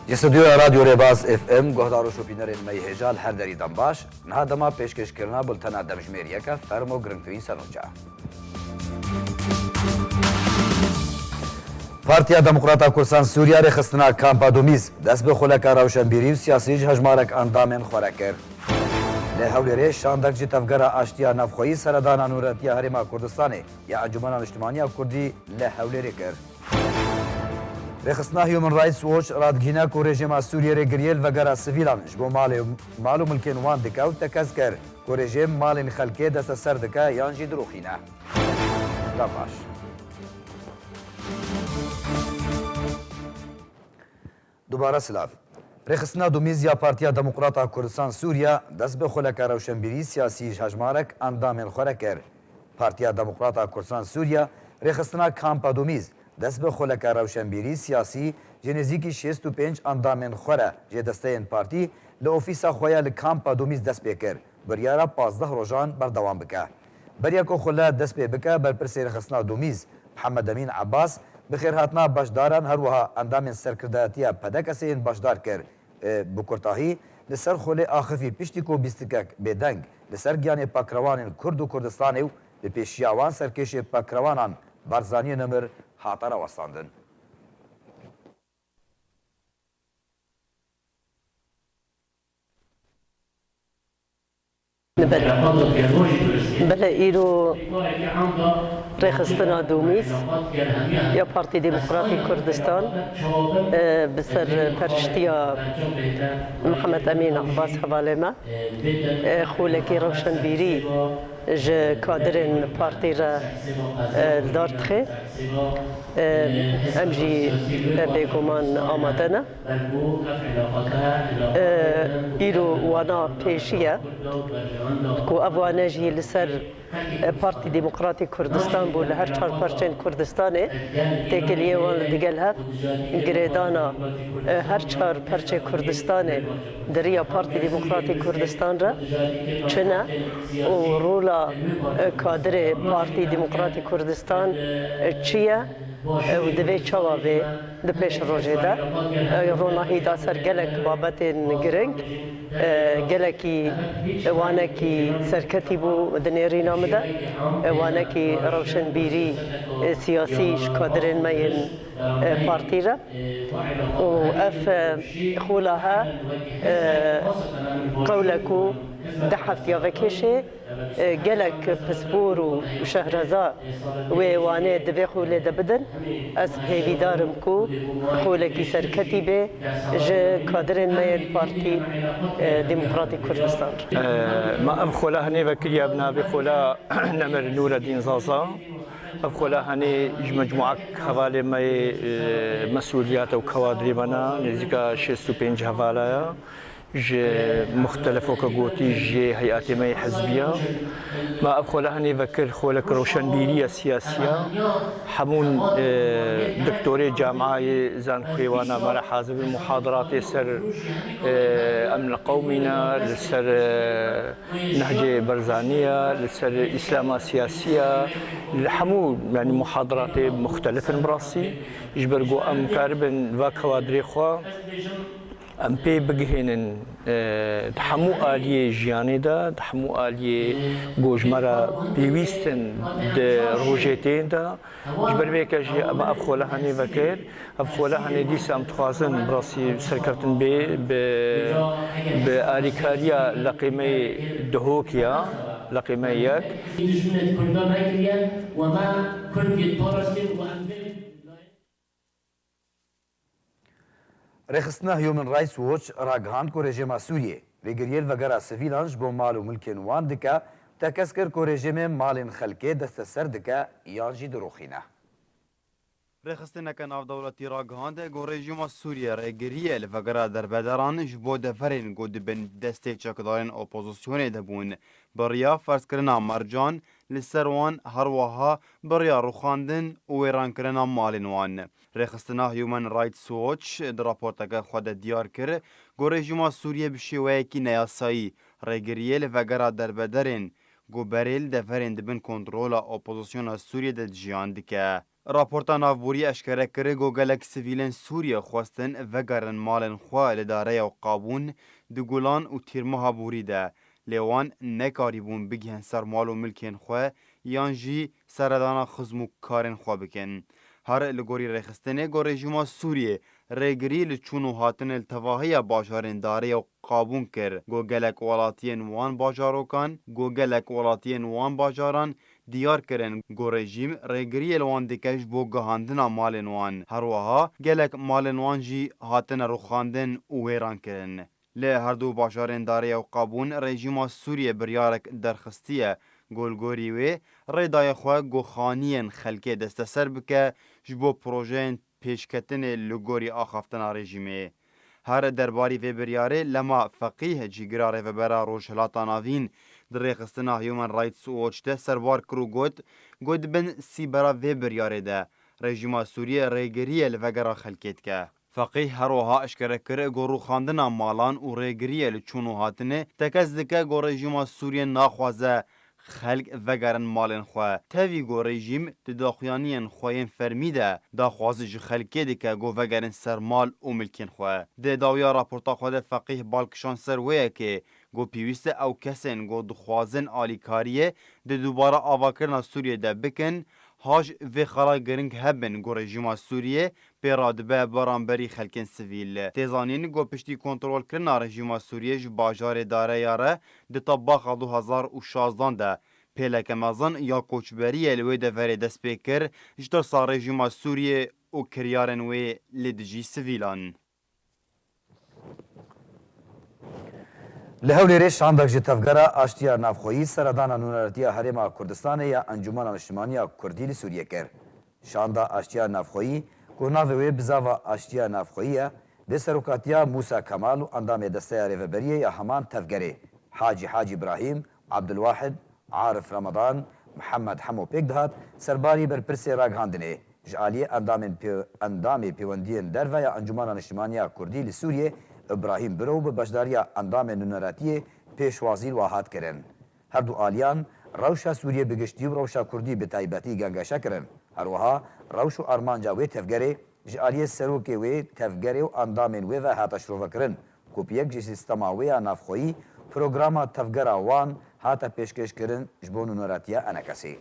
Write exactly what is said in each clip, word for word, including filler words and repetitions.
Ji stûdyoya Radyo Rêbaz F M, guhdar û şopînerên me yê hêja li her derî dem baş. Niha dema pêşkêşkirina bultena demjimêriyeke fermo girngtirîn sernoça. Partiya Demokrata Kurdistan Sûriya rêxistina Kampa Domîz dest bi xuleka rewşenbîrî û siyasî ji hejmarek endamên xwe re kir. Li Hewlêrê şandek ji Tevgera Aştiya Navxweyî Seredana Nûretiya Herêma Kurdistanê ya Encûmena Niştimaniya Kurdî li Hewlêrê kir. Rêxistina Human Rights Watch radigihîne ku rejîma Sûriyê rêgiriyê li vegera sivîlan ji bo malê, mal û milkên wan dike û tekez kir ku rejîm malên xelkê desteser dike yan jî dirûxîne. Dem baş. Dubare silav. Rêxistina Domîz ya Partiya Demokrata Kurdistan Sûriya dest bi xuleka rewşenbîrî siyasî ji hejmarek endamên xwe re kir. Partiya Demokrata Kurdistan Sûriya rêxistina Kampa Domîz dest bi xuleka rewşenbîrî siyasî ji nêzîkî şêst û pênc endamên xwe re jê desteyên partî li ofîsa xwe ya li Kampa Domîz dest pê kir. Biryara pazdeh rojan berdewam bike. Beriya ku xule dest pê bike, berpirsê rêxistina Domîz, Mihemed Emîn Ebas, bi xêrhatina beşdaran, her wiha endamên serkirdayetiya P D K S'ê yên beşdar kir. E, bi kurtahî, li ser xulê axifî piştî ku bîstikek bêdeng li ser giyanê pakrewanên Kurd û Kurdistanê û li pêşiya wan serkêşê pakrewanan Barzaniyê Nemir hate rawestandin. Belê îro rêxistina Domîz ya Partî Demokratî Kurdistan, e, bi ser periştiya Mihemed Emîn Abbas hevalê me, e, xulekî rewşenbîrî ji kadirên partî re, e, li dar dixe. E, em jî, e, bêguman amade ne. E, îro wana pêşî ye ku ev wane jî li ser, e, Partî Demokratîk Kurdistan bû, li her çar parçeyên Kurdistanê têkiliyê wan li digel hev girêdana, e, her çar parçeyê Kurdistanê di riya Partî Demokratîk Kurdistan re çi ne û rola, e, kadirê Partî Demokratîk Kurdistan, e, çi ye? Ew divê çawa bê di pêş rojê de? Ew ronahî da ser gelek babetên giring. E, gelekî wanekî serketî bû di nêrîna min de. E, wanekî rewşenbîrî, e, siyasî ji kadirên me yên, e, partî re. Û ev, e, xula he, e, qewle ku deh heftiya vekêşê, e, gelek pispor û şehreza wê wanê di vê xulê de bidin. Ez hêvîdar im ku xulekî serketî bê ji kadirên me yên Partî, e, Demokratîk Kurdistan re. E, me ev xula henê vekiriye bi navê xula Nemir Nûredîn Zaza. Ev xula henê ji mecmuak hevalê me yê, e, mesûliyate û kawadrê me ne, nêzîka şêst û pênc hevala ye. Ji muxtelif weke gotî ji heyetê me yê hizbiya. Me ev xwele henê vekir, xwelek roşenbîriya siyasiya. Hemûn, e, doktorê camiayê zankoyê wana me re hazir bin, muhadaratê ser, e, emn qewmî ne, li ser, e, Nehcê Berzanî ye, li ser Îslama siyasî ye, li hemû, yanî muhadaratê muxtelif in bi rastî. Ji ber ku em karibin va kawadirê xwe em pê bigihênin, e, di hemû aliyê jiyanê de, di hemû aliyê ku ji me re pêwîst in di rojê tên de. Ji ber vê yekê jî em ev xwele henê vekir. Ev xwele henê dîsa em dixwazin bi rastî serkeftin bê, bi, bi alîkariya leqê me yê Duhok ya, leqê me yek. Dijminê di Kurda vekiriye, we me Kurd yê parastin û em vê Rêxistina Human Rights Watch ragihand ku rejîma Sûriyê rêgiriyê li vegera sivîlan ji bo mal û milkên wan dike, tekez kir ku rejîmê malên xelkê desteser dike yan jî dirûxîne. Rêxistineke navdewletî ragihand ku rejîma Sûriyê rêgiriyê li vegera derbederan ji bo deverên ku di bin destê çekdarên opozisyonê de bûn, bi riya ferzkirina mercan li ser wan, her wiha bi riya rûxandin û wêrankirina malên wan. Rêxistina Human Rights Watch di raporteke xwe de diyar kir ku rejîma Sûriyê bi şêweyekî neyasayî rêgiriyê li vegera derbederên ku berê li deverên di bin kontrola opozisyona Sûriyê de dijiyan dike. Raporta navborî eşkere kir ku gelek sivîlên Sûriyê xwestin vegerin malên xwe li Dareya Qabûn di Gulan û Tîrmeha borî de, lê wan nekarîbûn bigihên ser mal û milkên xwe yan jî seredana xizm û karên xwe bikin. Her li gorî rêxistinê ku rejîma Sûriyê rêgirî li çûn û hatinê li tevahiya bajarên Dareya Qabûn kir, ku gelek welatiyên wan bajarokan, ku gelek welatiyên wan bajaran diyar kirin ku rejîm rêgiriyê li wan dike ji bo gihandina malên wan. Her wiha gelek malên wan jî hatine rûxandin û wêran kirin. Li her du bajarên Dareya û Qabûn rejîma Sûriyê biryarek derxistiye, ku li gorî wê rê daye xwe ku xaniyên xelkê desteser bike ji bo projeyên pêşketinê li gorî axaftina rejîmê. Her derbarî vê biryarê Lema Feqîh, cîgira rêvebera Rojhilata Navîn, di rêxistina Human Rights Watch de serbar kir û got, got di bin sîbera vê biryarê de rejîma Sûriyê rêgiriyê li vegera xelkê dike. Feqîh her wiha eşkere kir, ku rûxandina malan û rêgiriyê li çûn û hatinê tekez dike, ku rejîma Sûriyê naxwaze xelk vegerin malên xwe. Tevî ku rejîm di daxuyaniyên xwe yên fermî de daxwaz ji xelkê dike ku vegerin ser mal û milkên xwe. Di dawiya raporta xwe de Feqîh bal kişand ser wê yekê ku pêwîst e ew kesên ku dixwazin alîkariyê di dubare avakirina Sûriyê de bikin, haj vê xala giring hebin ku rejîma Sûriyê pê radibe beramberî xelkên sivîl. Tê zanîn ku piştî kontrolkirina rejîma Sûriyê ji bajarê Dareya re di tebaxa du hazar û şazdan de pêleke mezin ya koçberiyê li wê deverê dest pê kir, ji tirsa rejîma Sûriyê û kiryarên wê li dijî sivîlan. Li Hewlêrê şandek ji Tevgera Aştiya Navxweyî seredana nûneratiya Herêma Kurdistanê ya Encûmena Niştimaniya Kurdî li Sûriyê kir. Şanda Aştiya Navxweyî, ku navê wê Bizava Aştiya Navxweyî ye, bê serokatiya Mûsa Kemal û endamê Desteya Rêveberiyê ya heman Tevgerê, Hacî Hacî Îbrahîm, Abdulwahid, Arif Ramadan, Mihemed Hemo pêk dihat, serbarî berpirsê ragihandinê, ji aliyê endamên pê-, endamê pêwendiyên derve ya Encûmena Niştimaniya Kurdî li Sûriyê, Îbrahîm Biro, bi beşdariya endamên nûneratiyê pêşwazî li wa hat kirin. Her du aliyan rewşa Sûriyê bi giştî û rewşa Kurdî bi taybetî gengeşe kirin. Her wiha rewş û armanca wê tevgerê ji aliyê serokê wê tevgerê û endamên wê ve hate şirovekirin. Kopiyek ji sîstema wê ya navxweyî, programa tevgera wan hate pêşkêşkirin ji bo nûneratiya Enekesê.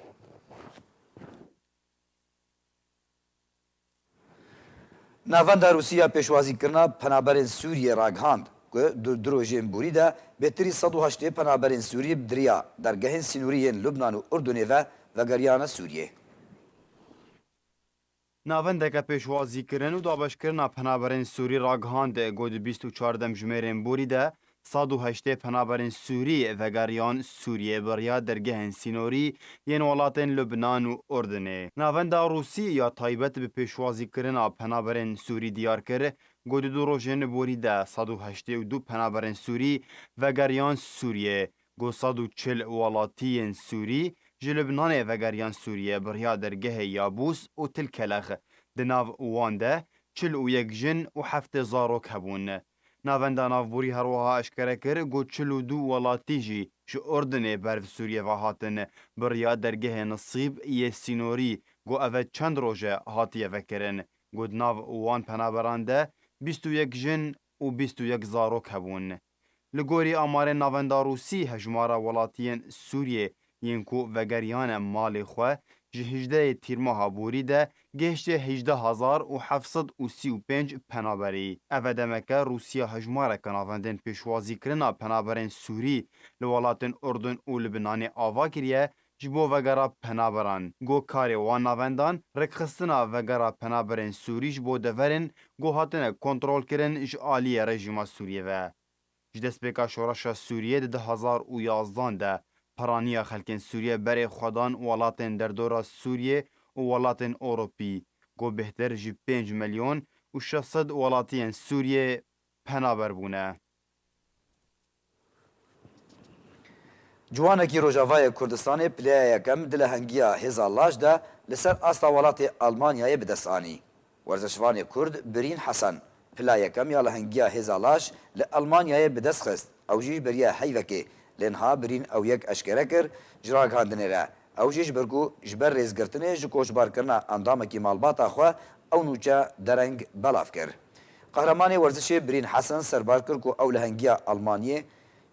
Navenda Rûsî ya pêşwazîkirina penaberên Sûriyê ragihand ku di du rojên borî de bêtirî sed û heştê penaberên Sûrî bi diriya dergehên sînorî yên Lubnan û Urdunê ve vegeriyane Sûriyê. Navendeke pêşwazîkirin û dabeşkirina penaberên Sûrî ragihand ku di bîst û çar demjimêrên borî de sed û heştê penaberên Sûrî vegeriyan Sûriyê bi riya dergehên sînorî yên welatên Lubnan û Urdunê. Navenda Rûsî ya taybet bi pêşwazîkirina penaberên Sûrî diyar kir ku di du rojên borî de sed û heştê û du penaberên Sûrî vegeriyan Sûriyê, ku sed û çil welatiyên Sûrî ji Lubnanê vegeriyan Sûriyê bi riya dergehê Yabûs û Til Kelex, di nav wan de çil û yek jin û heftê zarok hebûn. Navenda navborî her wiha eşkere kir ku çil û du welatî jî ji Urdunê ber bi Sûriyê ve hatin, bi riya dergehê Nisîb yê sînorî, ku ev e çend roj e hatiye vekirin, ku di nav wan penaberan de bîst û yek jin û bîst û yek zarok hebûn. Li gorî amarên navenda Rûsî, hejmara welatiyên Sûriyê yên ku vegeriyane malê xwe ji hejdehê Tîrmeha borî de gihişte hejdeh hezar û heft sed û sî û pênc penaberî. Ev e demeke Rûsya hejmareke navendên pêşwazîkirina penaberên Sûrî li welatên Urdun û Libnanê ava kiriye ji bo vegera penaberan. Ku karê wan navendan rêkxistina vegera penaberên Sûrî ji bo deverên ku hatine kontrolkirin ji aliyê rejîma Sûriyê ve. Ji destpêka şoreşa Sûriyê di du hazar û yazdan de peraniya xelkên Sûriyê berê xwe dan welatên derdora Sûriyê û welatên Ewropî, ku bêhtir ji pênc milyon û şeş sed welatiyên Sûriyê penaber bûne. Ciwanekî Rojavayê Kurdistanê pileya yekem di lehengiya hêza laş de li ser asta welatê Almanyayê bi dest anî. Werzişvanê Kurd Birîn Hesen pila yekem ya lehengiya hêza laş li Almanyayê bi dest xist. Ew jî beriya heyvekê. Lê niha Birîn ew yek eşkere kir, ji ragihandinê re Ew jî ji ber ku ji ber rêzgirtinê ji koçbarkirina endamekî malbata xwe ew nûçe dereng belav kir. Qehremanê werzişê Birîn Hesen serbar kir ku ew lehengiya Almanyê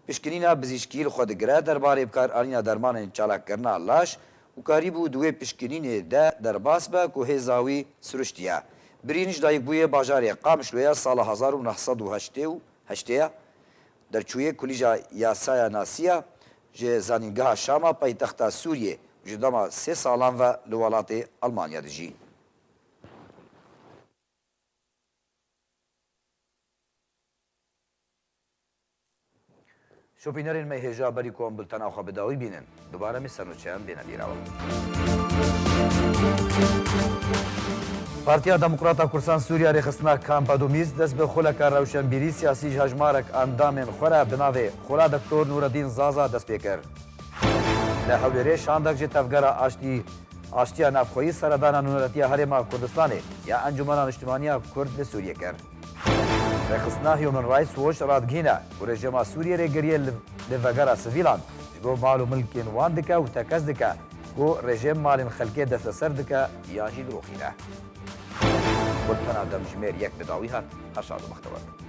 pişkinîna bizîşkî li xwe digire derbarê bikaranîna dermanên çalakkirina laş û karîbû di wê pişkinînê de derbas be ku hêza wî siruştiye. Birîn ji dayikbûyê bajarê Qamişloya sala hezar û neh sed û heştê û heştê ye. Derçûyê Kulîja Yasaya Nasiya ji Zanîngeha Şama paytexta Sûriyê û ji dema sê salan ve li welatê Almanya dijî. Şopînerên me hêja berî ku em bultena xwe bi dawî bînin, dubare me ser nûçeyan bêne bîra we. Partiya Demokrata Kursan Sûriya rêxistina Kampa Domîz dest bi xuleka rewşenbîrî siyasî ji hejmarek endamên xwe re bi navê Xula Doktor Nureddin Zaza dest pê kir. Li Hewlêrê şandek ji Tevgera Aştî, Aştiya Navxweyî Seredana Nûneretiya Herêma Kurdistanê ya Encûmena Niştimaniya Kurd li Sûriyê kir. Rêxistina Human Rights Watch radigihîne ku rejîma Sûriyê rêgiriyê li, li vegera sivîlan ji bo mal û milkên wan dike û tekez dike ku rejîm malên xelkê desteser dike yan jî diroxîne. Bultena demjimêr yek bi dawî hat. Her şad û bextewer bin.